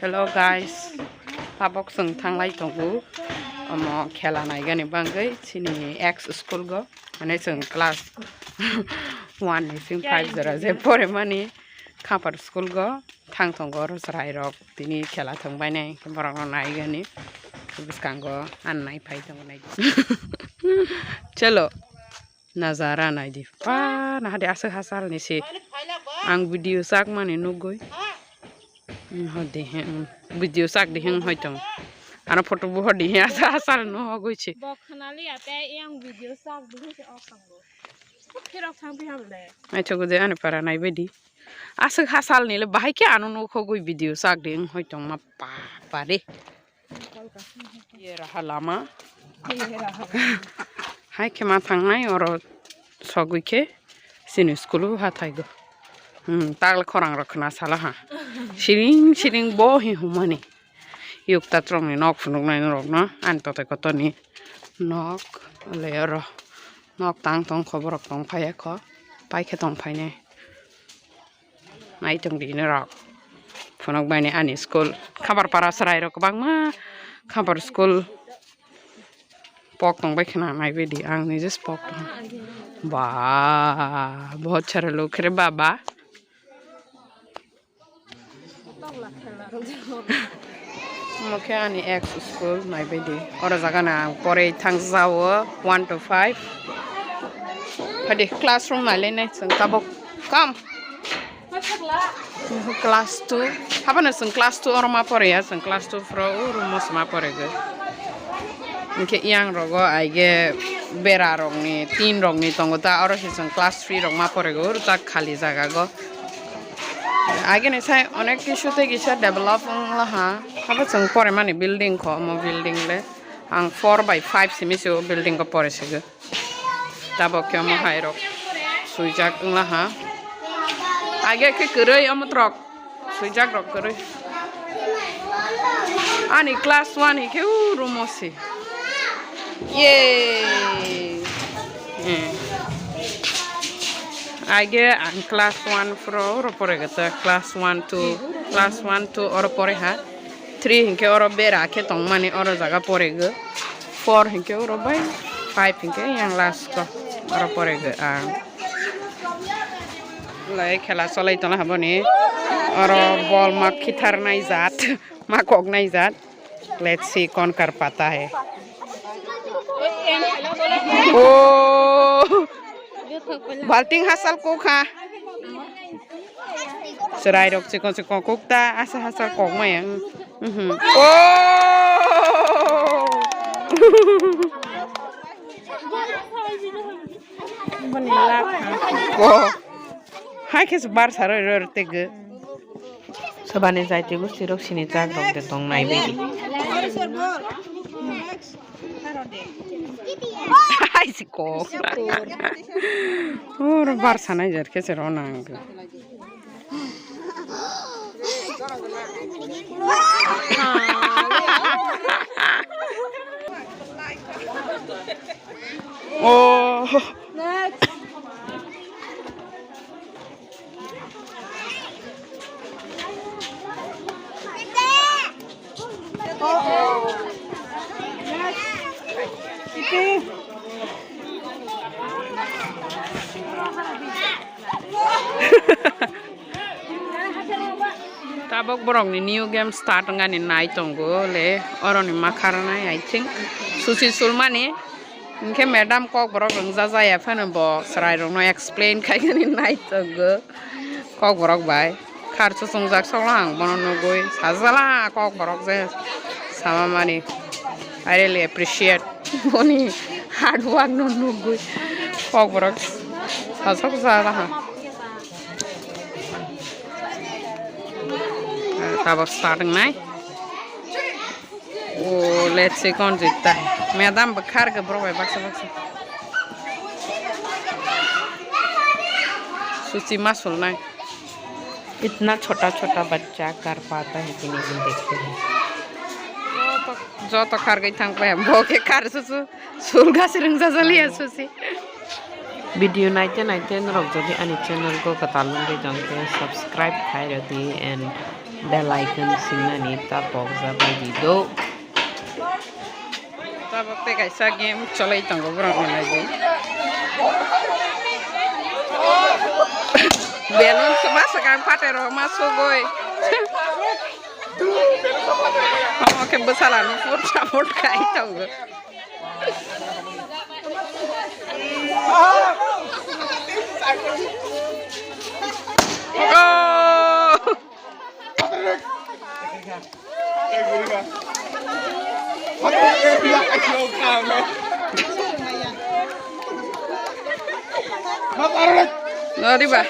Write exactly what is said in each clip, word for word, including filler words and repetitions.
Hello guys, tabok chwng thanglai tongo omo khela naigani bagwi chini ex school go, mane chwng class one ni sing five jora je pore mani Khampar school go thang tongo oro chwrai rok tini khela thwng bainai borok no naigani bwskango ang nai phai tongo nai chalo. Nazara naidi. Pa, nahadi aswk hachal ni se. Ang video chakmani nugui. Hmm, hodi he, hmm. Video chak di heng hoitong. Ano photo bu hodi he aswk hachal no hogui se. Bok khanali ate yang video chak di he se ok thango. Phirok thang pi hamle. Ai chogo de ani para nai bedi. Aswk hachal ni le bahai ke ano nuk hogui video chak di heng hoitong ma pa, pa re. Ye raha lama. Hai khe ma thangnai oro sogwi khe chini school o hathai go. Hmm, takle khorang rok khna sala ha. Siring siring bo hi humani. Yukta trong ni nok phunuk nai rok no ani tote kotor ni nok le oro nok tang tong kho borok tong phai kho pai khe tong phai nai. Nai tong di norok. Phunuk baini ani school. Khabar para chwrai rok kwbangma. Khabar school. Pok tong bai khna nai bedi. Ang nije pok tong. Ba, bahut sara log khe re baba. Omo khe ani ex school nai bedi. Oro jaga na ang porei thang jao one to five. Hadi classroom nai le nai chwng tabok. Come. Class two. Habano chwng class two oro ma pore ya, chwng class two phro o room o se ma pore go. Hinkhe yang rogo aige bera rok ni, tin rok ni tongo ta, oro se chwng class three rok ma pore go, oro ta khali jaga go. Aige ni sai onek kisu tei kisa develop wng la ha. Habo chwng pore mani building kho, omo building le ang four by five simi se o building o pore se go. Tabok khe omo hai rok swijak wng la ha. Age khe kwrwi omo trok swijak rok kwrwi. Ani class one hi khe u room o se. Ye. Eh. Age ang class one phro oro pore gata class one two, class one two oro pore ha. Three hinkhe oro bera khe tongmani oro jaga porego. Four hinkhe oro bai, five hinkhe yang last o oro porego ang. Lai khela cholai tongla haboni. Oro bol ma khitharnai jat, ma koknai jat. Let's see kon kar pata hai. Oh, balting hasal kok ha. Chwrai rok chikon chikon kuk ta asa hasal kok maya. Mhm. Oh! Boni lak ha. Oh. Hai khe se bar saro ro tege. Sabani jai tegu sirok sini jak rok de tong nai begi. Hai si ko. Oro bar sanai jar khe se ro nang. Oh. Tabok borokni new game start wngani nai tongo le oroni ma kharnai I think susi sulmani. Hinkhe madam kokborok wngjajaya phano bo chwrairokno explain khainani naitongo kokborok bai. Khar chuchungjak sokno ang bono nugui sajala kokborok je sama mani. I really appreciate boni hard work no nugui kokborok sajak jala ha. Tabok start wngnai. Oh, let's see kon jita. Madam bo khar ga borok bai baksa baksa. Suchi ma sulnai. Itna chota chota bachcha kar pata hai tini din dekhte hain. Joto, joto khar gai thang pai. Bo khe khar susu sul ga sirung jajali ya susi. Video naite naite norok jodi ani channel ko kwtal wngwi tongkhe subscribe khai rwdi and bell icon singnani ta pokjak di do. Tabuk tei kaisa game cholai tongo borok ni laibo. Balloon se ma swkang phatero ma sugoi. Omo khe bwsala no pur support khai tongo. Oh! Noriba.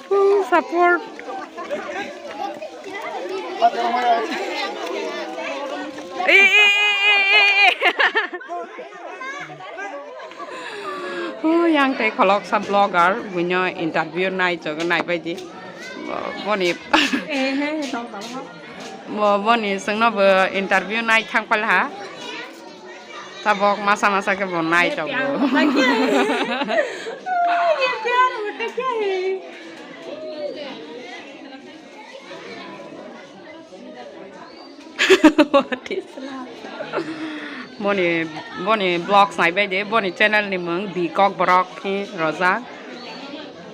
Full support. Eh, eh, eh, eh, eh, eh. Oh, yang tei kholoksa vlogger, buino interview nai chogo nai bai di. Bo-, boni, bo-, boni sengno bo interview nai thang pal ha. Tabok masa masa khe bo nai chogo. What is love? Boni, boni vlogs nai bai de, boni channel ni mung Bikok Borok hi rojak.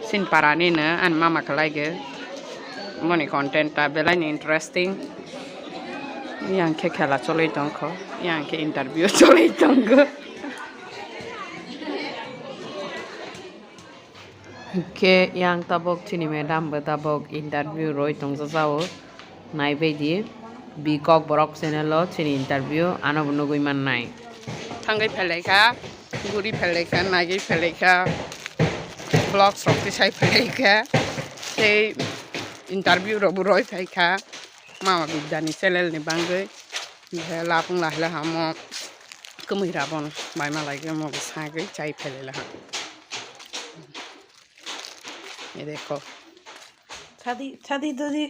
Sinpara ni no ani mama khlai ge. Boni content ta belai ni interesting. Yang khe khela choloi tong kho, yang khe interview choloi tongo. Khe yang tabok chini madam bo tabok interview roi tongjajago. Naibaidi Bikok Borok channel o chini interview ano bo nugui mannai. Thangwi phelaikha, guri phelaikha, naiwi phelaikha, vlogs rok tisai phelaikha, tei interview rok bo roi phaikha. Mama Bidya ni channel ni bangwi. Lapung lahai lahamo kwmwi rabon baima laiwi omo bo sagwi chai phelailaham. Ye dekho. Chadi, chadi dodi.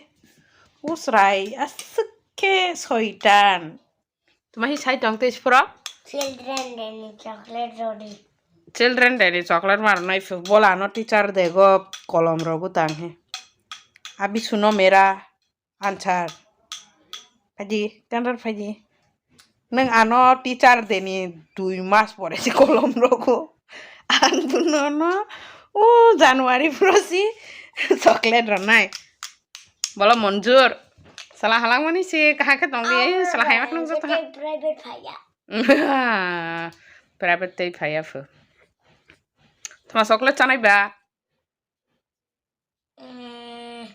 Usrai, aswk khe soitan. Tuma hi sai tong tei siporo? Children Day ni chocolate rodi. Children Day ni chocolate mar nai phu. Bola no teacher de go kolom rogo tang he. Abi suno mera. Answer. Phaidi, tender phaidi. Nwng ano teacher day ni dui mas pore se kolom rogo. Ang buno no, o January pro si chocolate ronai. Bolo monjur. Sala halangmani si kaha khe tongdi, sala hai mak nung joto ha. Private phaya. Private tei phaya phu. Tuma chocolate chanai ba? Eh,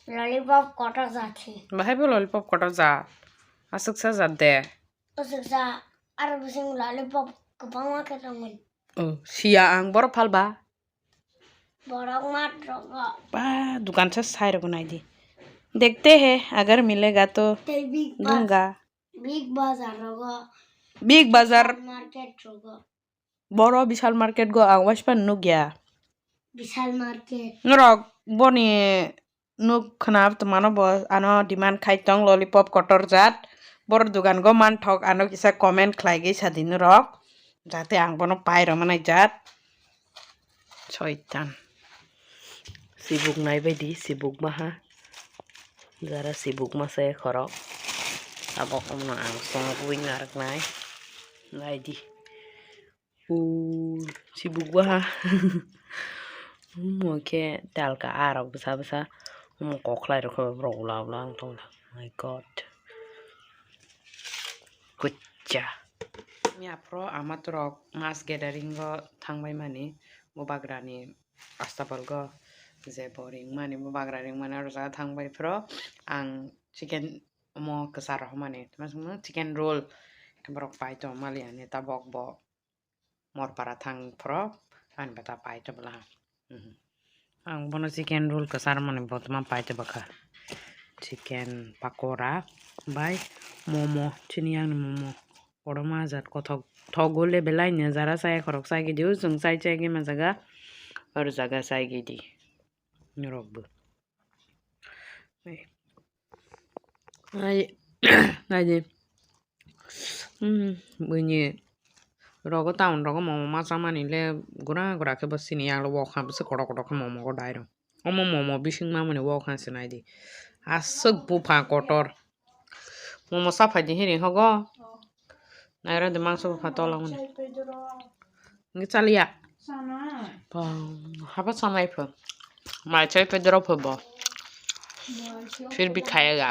lollipop kotor jat hi. Bahai bo lollipop kotor jat. Aswksa jat de. Aswksa aro bising lollipop kwbangma khe tongmani. Oh, siya ang borok phalba. Borok mat rogo. Ba, dukan sa sai rogo nai di. Dekhte he, agar milega to tei Big Baz-, dunga. Big Bazar rogo. Big Bazar. Market rogo. Boro Vishal Market go ang waispan nukya. Vishal Market. Norok boni nuk khna tongmano bo ano demand khai tong lollipop kotor jat. Boro dugan go manthok ano kisa comment khlaigwi sadi norok. Jate ang bono pai rwmani jat. Soitan. Sibuk nai bai di, sibuk maha. Jara sibuk masa khorok. Abo wngno ang songwi narwknai. Nai di. O sibuk ba ha. Omo khe talka a rok bwsa bwsa. Omo kok khlai rok khe borok ula ula wng tong da. My God. Kucha. Yaphro amatorok mass gathering o thangbai mani bubagrani astabal go je bo ringmani bubagra ringmani aro jaga thangbai phro ang chicken omo kwchar rok mani chicken roll borok pai tong mali ani tabok bo. Morpara thang phro ani bata pai tongla. Mhm. Ang bono chicken roll kwchar mani botma pai tongkha. Chicken pakora bai momo, chini yang ni momo. Kotorma jat kothok thogo le belai ni jara chaya khorok chai gidi o chwng chai chai gima jaga. Or jaga chai gidi. Norok bo. Ai, ai, ai, buini Rogo town rogo momo ma chamani le gura gura khe bo sini yalo wok ha bwswk kotor kotor khe momo go dai rw. Omo momo bising mamani wok ha se nai di. Aswk bupha kotor. Momo sa phai di hini hogo. Naira de mangso bupha tola mani. Ngi chaliya. Haba sanai pho. Mai chai pe dro pho bo. Phir bhi khayega.